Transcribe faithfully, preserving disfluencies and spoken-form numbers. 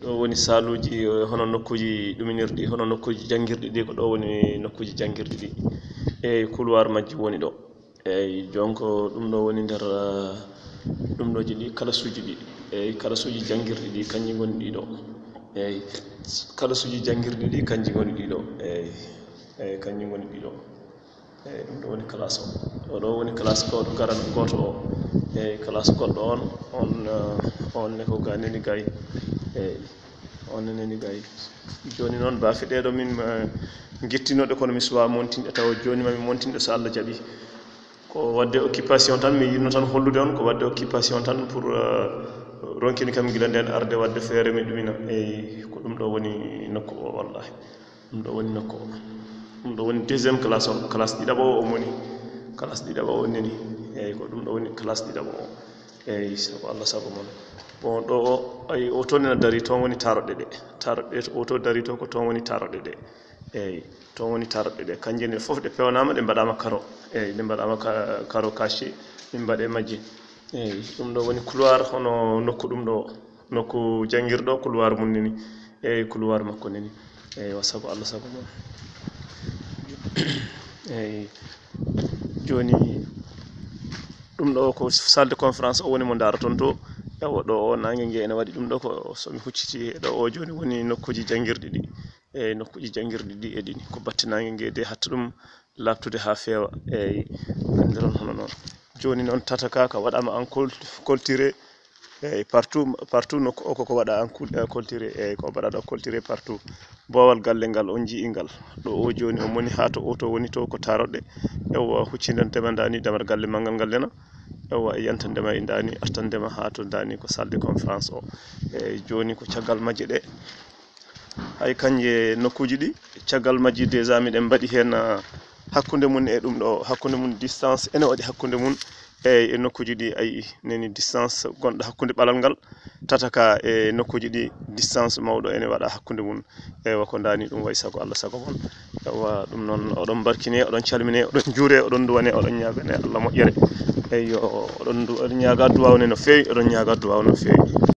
Ɗo woni saaluuji, eh, hono nokkuuji ɗuminirɗi, hono nokkuuji janngirɗi ɗi, ko ɗo woni nokkuuji janngirɗi ɗi. Eeyi, couloir majji woni ɗo. Eeyi, donc ɗum ɗo woni nder, ah, ɗum ɗo ji ɗi kalasuuji ɗi. Eeyi, kalasuuji janngirɗi ɗi, kanji ngoni ɗi ɗo. Eeyi, kalasuuji janngirɗi ɗi, kanji ngoni ɗi ɗo. Eeyi, eeyi, kanji ngoni ɗi ɗo. Eeyi, ɗum ɗo woni classe o. O ɗo woni classe goɗɗo, garan gooto o. Eeyi, classe goɗɗo on, on, eh, on ne ko ga neni gay. Eeyi, on ne neni gay. Jooni noon, baafe ɗee ɗo min, eh, ngettinooɗe, kono mi suwaa montinɗe tawa jooni ma mi montinɗe so Allah jaɓi. Ko waɗde occupation tan, mi yiɗno tan hollude on, ko waɗde occupation tan pour, eh, ronkini kam gila ndeen arde waɗde feere mi ɗumina. Eeyi, ko ɗum ɗo woni nokku o, wallahi. Ɗum ɗo woni nokku o. Ɗum ɗo woni deuxième classe on. Classe ɗiɗaɓo o, o moni. Classe ɗiɗaɓo o neni. Eeyi, ko ɗum ɗo woni classe ɗiɗaɓo o. Eeyi, sabu Allah, sabu mon. Bon, ɗo o, ay, o toon ena darii, toon woni taroɗɗe ɗe. Taroɗɗe to, o to darii to, ko toon woni taroɗɗe ɗe. Eeyi, toon woni taroɗɗe ɗe. Kanje ne fof ɗe pewnaama, ɗe mbaɗaama karo. Eeyi, ɗe mbaɗaama ka-, karo caché, min mbaɗe majje. Eeyi, ɗum ɗo woni couloir, hono nokku ɗum ɗo, nokku janngirɗo, couloir mum neni. Eeyi, couloir makko neni. Eeyi, wa sabu Allah, sabu mon. Eeyi, jooni ɗum ɗo ko salle de conférence o woni mo ndaroton to. Ewa, ɗo o naange nge ene waɗi ɗum ɗo ko so mi hucciti ɗo o jooni woni nokkuuji janngirɗi ɗi. Eeyi, nokkuuji janngirɗi ɗi e ɗiɗi. Ko batte naange nge de hatta ɗum laaɓtude haa feewa. Eeyi, anndiron hono noon. Jooni noon tata ka, ka waɗaama en col-, colturé. Eeyi, partout, partout nokku o koko waɗa en col-, eh, colturé. Eeyi, ko mbaɗaɗo colturé partout. Boowal galle ngal, on njiyii ngal. Ɗo o jooni o moni haa to o to woni to ko taroɗɗe. Ewa, huccindantema ndani damar galle manngal ngal nena. Ewa, e yantandema e ndani, artandema haa to ndani ko salle de conférence o. Eeyi, jooni ko caggal majje ɗe. Hay kanje nokkuuji ɗi, caggal majji déjà miɗen mbaɗi heen, ah, hakkunde mum e ɗum ɗo, hakkunde mum distance ene waɗi hakkunde mum e, e nokkuuji ɗi, ay, neni distance gonɗo hakkunde ɓalal ngal, tata ka e nokkuuji ɗi distance mawɗo ene waɗa hakkunde mum. Ewa, ko ndani ɗum wayi sago Allah, sago mon. Ewa, ɗum noon oɗon mbarkine, oɗon calmine, oɗon njuure, oɗon nduwane, oɗon ñaagane Allah moƴƴere. Eyyo, oɗon ndu-, oɗon ñaaga duwaaw ne no feewi, oɗon ñaaga duwaaw no feewi.